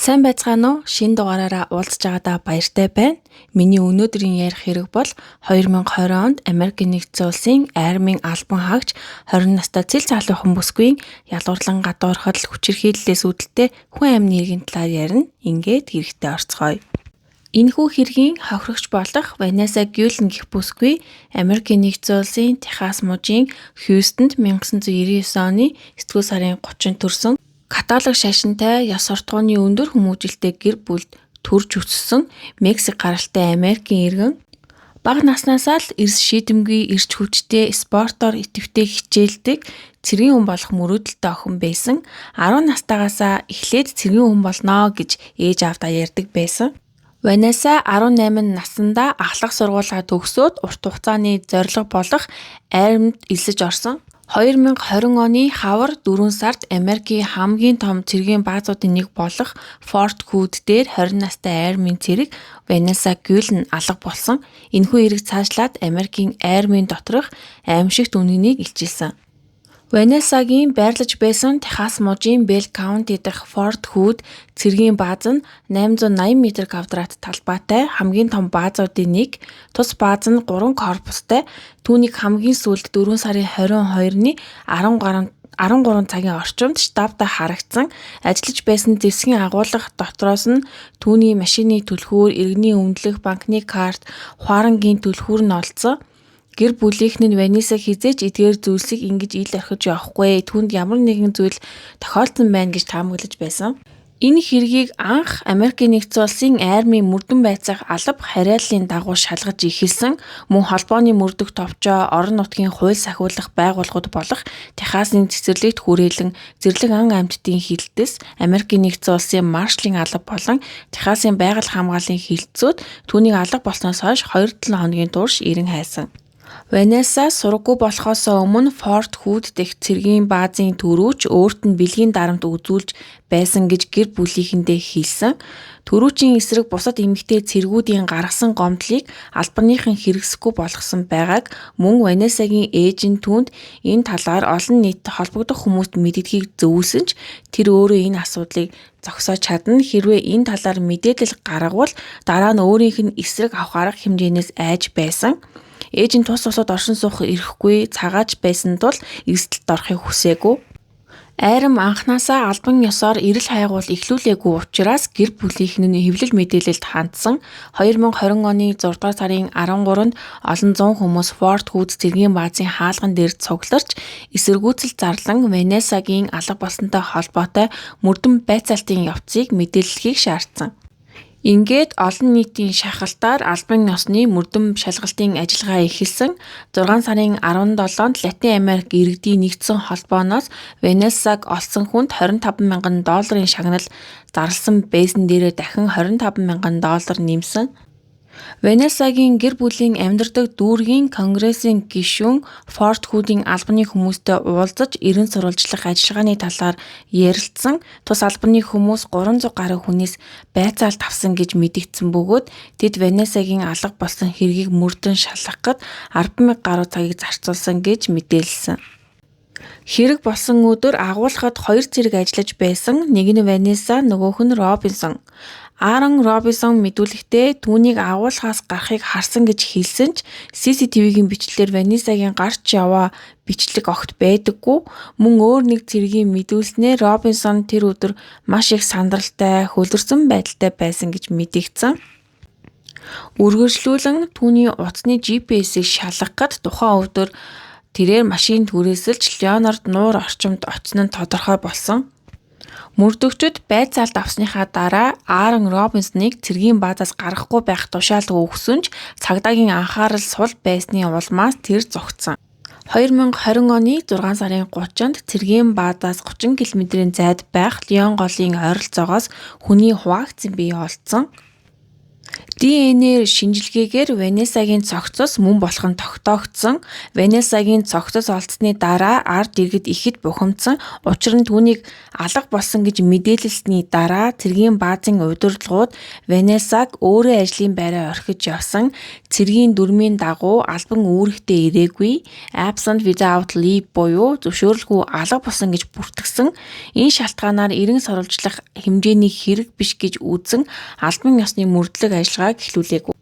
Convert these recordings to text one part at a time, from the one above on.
Сайн байцгаана уу? Шинэ дугаараараа уулзж байгаадаа баяртай байна. Миний өнөөдрийн ярих хэрэг бол 2020 онд Америкийн нэгдсэн улсын армийн албан хаагч 20 настай цэл залуухан бүсгүйн ялгуурлан гадуурхал хүчирхийллээс үүдэлтэй хүн амны эргийн талаар ярина. Ингээд хэрэгтэй орцгоё. Энэхүү хэргийн хохирогч болох Ванесса Гюлен гэх бүсгүй Америкийн нэгдсэн улсын Техас мужийн Хьюстонд 1999 оны 9 сарын 30-нд төрсөн католик шашинтай ёс суртахууны өндөр хүмүүжилтэй гэр бүлд төрж өссөн Мексик гаралтай Америкийн иргэн бага наснаасаа л эрс шийдэмгий, эрч хүчтэй, спортоор идэвхтэй хичээлдэг цэргийн хүн болох мөрөөдөлтэй охин байсан. 10 настайгаасаа эхлээд цэргийн хүн болно гэж ээж аавдаа ярьдаг байсан. Ванесса 18 наснда ахлах сургуулаа төгсөөд урт хугацааны зорилго болох армид элсэж орсон. 2020 оны хавар 4 сард Америкийн хамгийн том цэргийн баазуудын нэг болох Форт Худ дээр 20 настай армийн цэрэг Ванесса Гюлен алга болсон. Энэхүү хэрэг цаашлаад Америкийн армийн доторх аймшигт үнэнийг илчилсэн. Ванессагийн байрлаж байсан Техас мужийн Белл Каунти дахь Форт Худ цэргийн бааз нь 880 метр квадрат талбайтай хамгийн том баазуудын нэг. Тус бааз нь 3 корпустай. Түүнийг хамгийн сүүлд 4 сарын 22-ны 13 цагийн орчимд штабдаа харагдсан. Ажиллаж байсан зэвсгийн агуулга дотроос нь түүний машины түлхүүр, иргэний үнэлэх, банкны карт, хуарангийн түлхүүр нь олдсон. Гэр бүлийнх нь Ванесса хэзээ ч эдгээр зүйлсийг ингэж ил орхиж явахгүй. Түүнд ямар нэгэн зүйл тохиолдсон байна гэж таамаглаж байсан. Энэ хэргийг анх Америкийн нэгдсэн улсын армийн мөрдөн байцаах алба хариаллын дагуу шалгаж эхэлсэн. Мөн холбооны мөрдөх товчоо, орон нутгийн хууль сахиулах байгууллагууд болох Техасын цэцэрлэгт хүрээлэн зэрлэг ан амьтдын хилтэс, Америкийн нэгдсэн улсын маршалын алба болон Техасын байгаль хамгааллын хилтэсүүд түүнийг алга болсноос хойш 2-7 хоногийн турш эрен хайсан. Ванесса сураггүй болохоос өмнө Форт Худ дэх цэргийн баазын түрүүч өөрт нь бэлгийн дарамт үзүүлж байсан гэж гэр бүлийнхэндээ хэлсэн. Түрүүчийн эсрэг бусад эмэгтэй цэргүүдийн гаргасан гомдлыг албаныхан хэрэгсэхгүй болгосон байгааг мөн Ванессагийн ээж нь түүнд энэ талаар олон нийтэд холбогдох хүмүүст мэддэхийг зөвлөсөн ч тэр өөрөө энэ асуудлыг зогсоож чадна. Хэрвээ энэ талаар мэдээлэл гаргавал дараа нь өөрийнх нь эсрэг авах арга хэмжээнээс айж байсан. Ээж нь тус улсад оршин суух эрхгүй цагааж байсан тул эрсдэлд орохыг хүсээгүй. Арми анхнаасаа албан ёсоор эрэл хайгуул эхлүүлээгүй учраас гэр бүлийнх нь хэвлэл мэдээлэлд хандсан. 2020 оны 6 дугаар сарын 13-нд олон зуун хүмүүс Форт Худ цэргийн баазын хаалган дээр цугларч эсэргүүцэл зарлан Ванессагийн алга болсонтой холбоотой мөрдөн байцаалтын явцыг мэдээлэхийг шаардсан. Ингээд олон нийтийн шахалтаар албан ёсны мөрдөн шалгалтын ажиллагаа эхэлсэн. 6 сарын 17-нд Латин Америк иргэдийн нэгдсэн холбооноос Ванессаг олсон хүнд 25 мянган долларын шагнал зарласан байсан дээрээ дахин 25 мянган доллар нэмсэн. Ванессагийн гэр бүлийн амьдардаг дүүргийн конгрессийн гишүүн Форт Худын албаны хүмүүстэй уулзаж эрен сурвалжлах ажиллагааны талаар ярилцсан. Тус албаны хүмүүс 300 гаруй хүнээс байцаалт авсан гэж мэдэгдсэн бөгөөд тэд Ванессагийн алга болсон хэргийг мөрдөн шалгах гээд 10,000 гаруй цагийг зарцуулсан гэж мэдээлсэн. Хэрэг болсон өдөр агуулгад хоёр цэрэг ажиллаж байсан. Нэг нь Ванесса, нөгөөх нь Робинсон. Аарон Робинсон мэдүүлэхдээ түүнийг агуулгаас гарахыг харсан гэж хэлсэн ч CCTV-ийн бичлэгээр Ванессагийн гарч яваа бичлэг огт байдаггүй. Мөн өөр нэг цэргийн мэдүүлснээр Робинсон тэр өдөр маш их сандралтай, хөлөрсөн байдалтай байсан гэж мэдэгдсэн. Үргэлжлүүлэн түүний утасны GPS-ийг шалгах гээд тухайн өдөр тэрээр машин түрээсэлж Леонард нуур орчимд очсон нь тодорхой болсон. Мөрдөгчид байцаалт авсныхаа дараа Аарон Робинсоныг цэргийн баазаас гаргахгүй байх тушаал өгсөн ч цагдаагийн анхаарал сул байсны улмаас тэр зугтсан. 2020 оны 6 сарын 30-нд цэргийн баазаас 30 км-ийн зайд байх Леон голын ойролцоогоос хүний хуваагдсан бие олдсон. ДНР шинжилгээгээр Ванессагийн цогцос мөн болох нь тогтоогдсон. Ванессагийн цогцос олдсоны дараа ард иргэд ихэд бухимдсан. Учир нь түүнийг алга болсон гэж мэдээлэлсний дараа цэргийн баазын удирдлагууд Ванессаг өөрөө ажлын байраа орхиж явсан. Цэргийн дүрмийн дагуу албан үүрэгтээ ирээгүй, absent without leave буюу зөвшөөрлгүй алга болсон гэж бүртгэсэн. Энэ шалтгаанаар эрен сурвалжлах хэмжээний хэрэг биш гэж үзэн албан ёсны мөрдлөг ажиллагааг эхлүүлээгүй.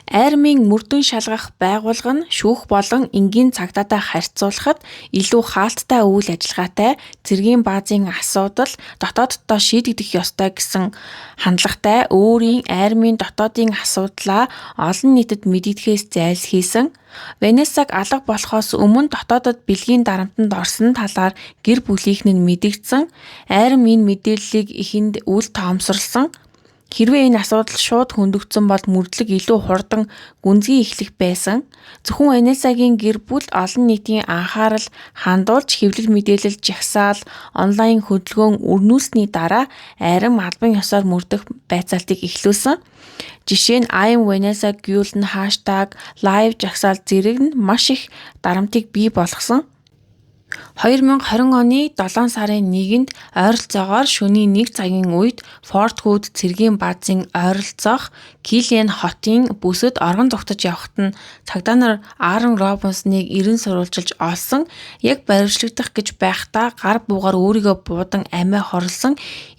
Армийн мөрдөн шалгах байгууллага нь шүүх болон энгийн цагдаатай харьцуулахад илүү хаалттай үйл ажиллагаатай, цэргийн баазын асуудал дотооддоо шийдэгдэх ёстой гэсэн хандлагатай өөрийн армийн дотоодын асуудлаа олон нийтэд мэдэгдэхээс зайлсхийсэн. Ванессаг алга болохоос өмнө дотоодод бэлгийн дарамтанд орсон талаар гэр бүлийнх нь мэдэгдсэн. Арми энэ мэдээллийг эхэнд үл тоомсорлсон. Хэрвээ энэ асуудал шууд хөндөгдсөн бол мөрдлөг илүү хурдан гүнзгий эхлэх байсан. Зөвхөн Ванессагийн гэр бүл олон нийтийн анхаарал хандуулж хэвлэл мэдээлэл жагсаал, онлайн хөдөлгөөн өрнүүлсэний дараа арми албан ёсоор мөрдөх байцаалтыг эхлүүлсэн. Жишээ нь I'm Vanessa Guillen hashtag, live жагсаал зэрэг нь маш их дарамтыг бий болгосон. 2020 оны 7 сарын 1-нд ойролцоогоор шөнийн 1 цагийн үед Форт Худ цэргийн баазын ойролцоох Киллиан хотын бүсэд оргон зугтаж явахад нь цагдаа нар Аарон Робинсоныг эрен сурвалжилж олсон. Яг баривчлагдах гэж байхдаа гар буугаар өөрийгөө буудан амиа хорлосон.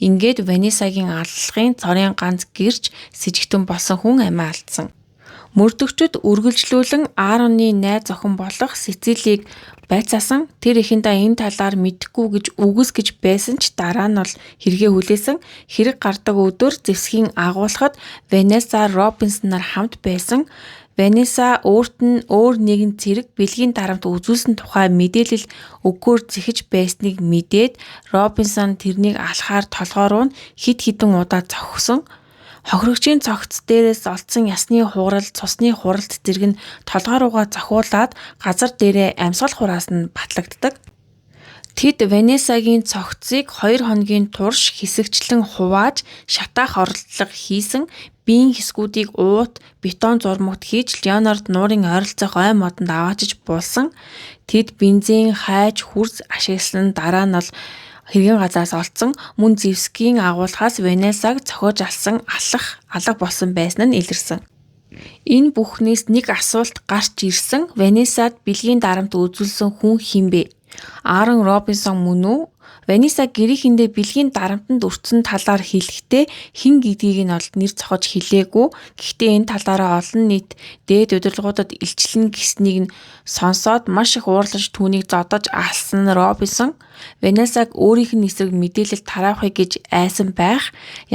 Ингээд Ванессагийн аллагын цорын ганц гэрч сэжигтэн болсон хүн амиа алдсан. Мөрдөгчид үргэлжлүүлэн Аароны найз охин болох Сицилийг байцаасан. Тэр эхэндээ энэ талаар мэдэхгүй гэж үгүйсгэж гэж байсан ч дараа нь бол хэрэгээ хүлээсэн. Хэрэг гардаг өдөр зэвсгийн агуулгад Ванесса Робинсон нар хамт байсан. Ванесса өөрт нь өөр нэгэн цэрэг бэлгийн дарамт үзүүлсэн тухай мэдээлэл өгөхөөр зэхэж байсныг мэдээд Робинсон тэрнийг алахаар толгой руу нь хэд хэдэн удаа цохисон. Хохирогчийн цогц дээрээс олдсон ясны хугарал, цусны хуралт зэрэг нь толгой руугаа цохиулаад газар дээрээ амьсгал хураасан нь батлагддаг. Тэд Ванессагийн цогцыг 2 хоногийн турш хэсэгчлэн хувааж шатаах оролдлого хийсэн. Биеийн хэсгүүдийг уут, бетон зурмагт хийж Леонард нуурын ойролцоох ой модонд аваачиж буулсан. Тэд бензин, хайж, хүрз ашигласан дараа нь бол хэргийн газраас олдсон, мөн зэвсгийн агуулгаас Ванессаг цохиож алсан алга болсон байсан нь илэрсэн. Энэ бүхнээс нэг асуулт гарч ирсэн. Ванессад бэлгийн дарамт үзүүлсэн хүн хэн бэ? Аарон Робинсон мөн үү? Ванесса гэрийнхэндээ бэлгийн дарамтанд өртсөн талаар хэлэхдээ хэн гэдгийг нь бол нэр цохож хэлээгүй. Гэхдээ энэ талаараа олон нийт дээд удирдлагуудад илчилнэ гэснийг нь сонсоод маш их уурлаж түүнийг зодож алсан Робинсон Ванессаг өөрийнх нь эсрэг мэдээлэл тараахыг гэж айсан байх.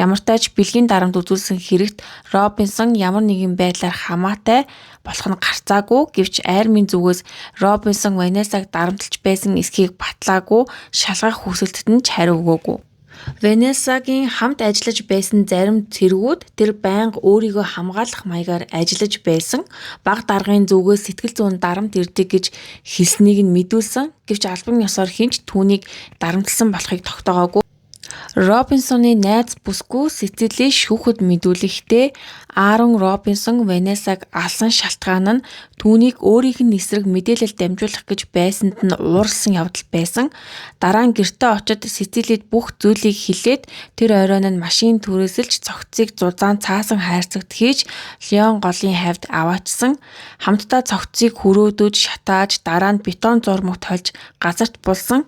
Ямартай ч бэлгийн дарамт үзүүлсэн хэрэгт Робинсон ямар нэгэн байдлаар хамаатай болох нь гарцаагүй. Гэвч армийн зүгээс Робинсон Ванессаг дарамтлаж байсан эсхийг батлаагүй, шалгах хүсэлтэд нь ч хариу өгөөгүй. Ванессагийн хамт ажиллаж байсан зарим цэргүүд тэр байнга өөрийгөө хамгаалах маягаар ажиллаж байсан. Бага даргын зүгээс сэтгэл зүйн дарамт ирдэг гэж хэлснийг нь мэдүүлсэн. Гэвч албан ёсоор хэн ч түүнийг дарамтласан болохыг тогтоогоогүй. Робинсоны найз бүсгүй Сицили шүүхэд мэдүүлэхдээ Аарон Робинсон Ванессаг алсан шалтгаан нь түүнийг өөрийнх нь эсрэг мэдээлэл дамжуулах гэж байсанд нь ууралсан явдал байсан. Дараа нь гэртээ очид Сицилид бүх зүйлийг хэлээд тэр оройн нь машин түрээсэлж цогцыг зузаан цаасан хайрцагт хийж Леон голын хавьд аваачсан. Хамтдаа цогцыг хөрөөдөж шатааж дараа нь бетон зурмагт хольж газарт булсан.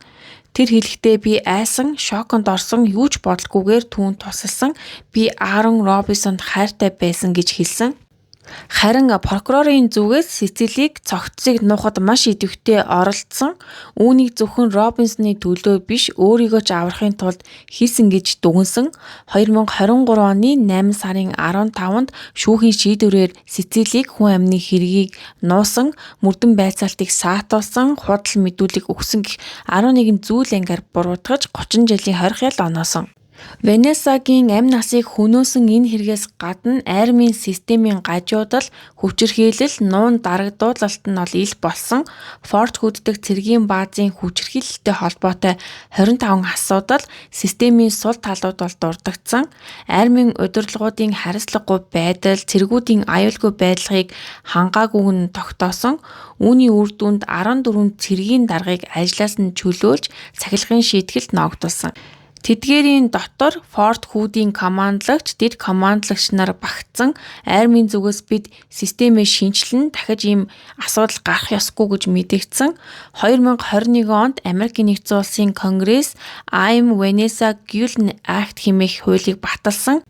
Тэр хэлэхдээ би айсан, шоконд орсон, юу ч бодлогүйгээр түүнд тусалсан. Би Аарон Робинсонд хайртай байсан гэж хэлсэн. Харин прокурорын зүгээс Сицилийг цогцыг нуухад маш идэвхтэй оролдсон. Үүнийг зөвхөн Робинсоны төлөө биш өөрийгөө ч аврахын тулд хийсэн гэж дүгнэсэн. 2023 оны 8 сарын 15-нд шүүхийн шийдвэрээр Сицилийг хүн амны хэргийг нуусан, мөрдөн байцаалтыг саатуулсан, худал мэдүүлэг өгсөн гэх 11 зүйл ангаар буруутгаж 30 жилийн хорих ял оноосон. Ванессагийн амь насыг хөнөөсөн энэ хэрэгээс гадна армийн системийн гажуудал, хүчирхийлэл, нуун дарагдуулалт нь бол ил болсон. Форт Худ дэх цэргийн баазын хүчирхийлэлтэй холбоотой 25 асуудал системийн сул талууд бол дурдагдсан. Армийн удирдлагуудын хариуцлагагүй байдал, цэргүүдийн аюулгүй байдлыг хангаагүй нь тогтоосон. Үүний үр дүнд 14 цэргийн даргаыг ажлаас нь чөлөөлж, сахилгын шийтгэлд ноогдуулсан. Тэдгээрийн дотор Форт Хүүдийн командлагч, дэд командлагч нар багтсан. Армийн зүгээс бид системээ шинэчлэн, дахиж ийм асуудал гарах ёсгүй гэж мэдэгдсэн. 2021 онд Америкийн Нэгдсэн Улсын Конгресс I'm Vanessa Guillen Act хэмээх хуулийг баталсан.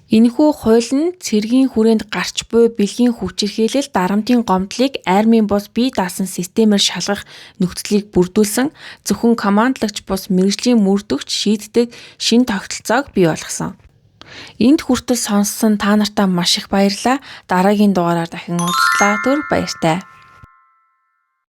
Энэхүү хууль нь цэргийн хүрээнд гарч буй бэлгийн хүчирхийлэл, дарамтын гомдлыг армийн бус бие даасан системээр шалгах нөхцөлийг бүрдүүлсэн, зөвхөн командлагч бус мэргэжлийн мөрдөгч шийддэг шинэ тогтолцоог бий болгосон. Энд хүртэл сонссон та нартаа маш их баярлалаа. Дараагийн дугаараар дахин уулзлаа. Түр баяртай.